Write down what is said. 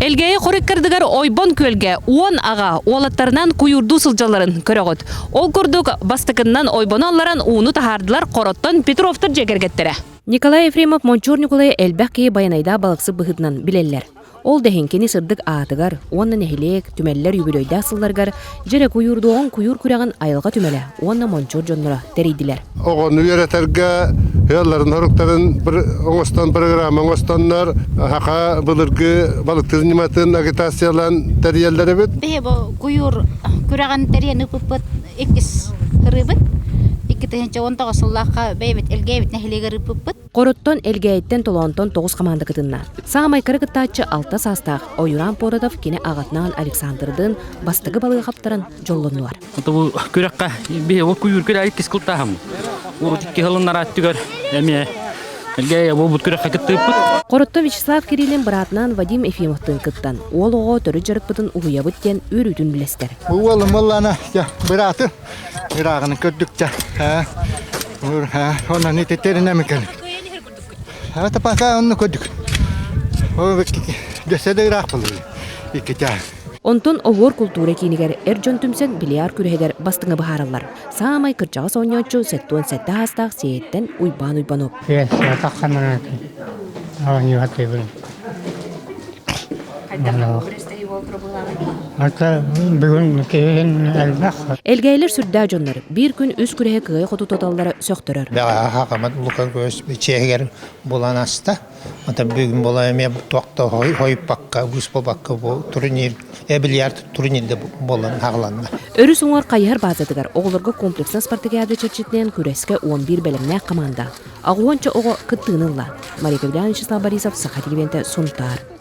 Элгээйи хоруйкардыгар Ойбон күөлгэ уон аҕа уолаттарынан куйуурдуу сылдьалларын көрөҕүт. Ол курдук, бастакыннан ойбону алларан ууну таһаардылар Хороттон Петровтар дьиэ кэргэттэрэ. Николай Ефремов Мончуор Ньукулайы элбэх киһи байанайдаах балыксыт быһыытынан билэллэр. Ол да иһин кини сырдык аатыгар уонна нэһилиэк, түмэллэр үбүлүөйдээх сылларыгар дьэрэ куйуурдуоҕун куйуур күрэҕин айылҕа түмэлэ уонна мончуор дьонноро тэрийдилэр. Оҕону үөрэтэргэ ыалларын соруктарын оҥостон программа оҥостоннор саха былыргы балыктыыр ньыматын агитациялаан тэрийэллэр эбит. Биһи бу куйуур күрэҕин тэрийэн ыыппыппыт иккис ырыыбыт. 2019 сыллаахха бэйэбит Элгээйбит нэһилиэгэр ыыппыппыт. Хороттон, Элгээйиттэн, Толоонтон тоҕус хамаанда кытынна. Саамай кыра кыттааччы алта саастаах Ойураан Поротов кини аҕатынаан Александрдыын бастакы балыга хаптаран дьоллоннулар. Бу күрэххэ биһи ол күйүүр күрэ иккис кылтааһым. Урут икки сылыннара өттүгэр эмиэ Элгээйи буолбут күрэххэ кыттыыппыт. Хороттон Вячеслав Кириллин быраатынаан Вадим Ефимовтыын кыттан, уол оҕо төрүт дьарыкпытын уһуйабыт диэн үөрүүтүн үллэстэр. Уолум уоллаана бырааты ырааҕын көрдүктэ. Онон ити тэринэми кэлин. Это пока онну көрдүк. Дөссө да ыраах болур. Иккитэ. Онтон Оһуор култуура киинигэр эр дьон түмсэн бильярд күрэһигэр бастыҥы быһаараллар. Саамай кырдьаҕас оонньооччу 77 саастаах Сиэйэттэн Уйбаан Уйбанов. Элгээйлэр сүрдээх дьоннор биир күн үс күрэһи кыайа хоту туталлара сөхтөрөр. Бэҕэһээ Хахамат Лука көс чиэһигэр булан аста. Ата бүгүн була эмиэ туох да хойуппакка, үгүс буолбакка бу турнир, бильярд турнирда буолан хааланна. Өрүс уҥуор хайыһар баазатыгар оҕолорго комплекснай спартакиада чэрчитинэн күрэскэ 11 бэлэмнээх хамаанда, аҕыонча оҕо кыттыыны ылла. Мария Кавлян, Вячеслав Борисов, Саха телевидениетэ, Сунтаар.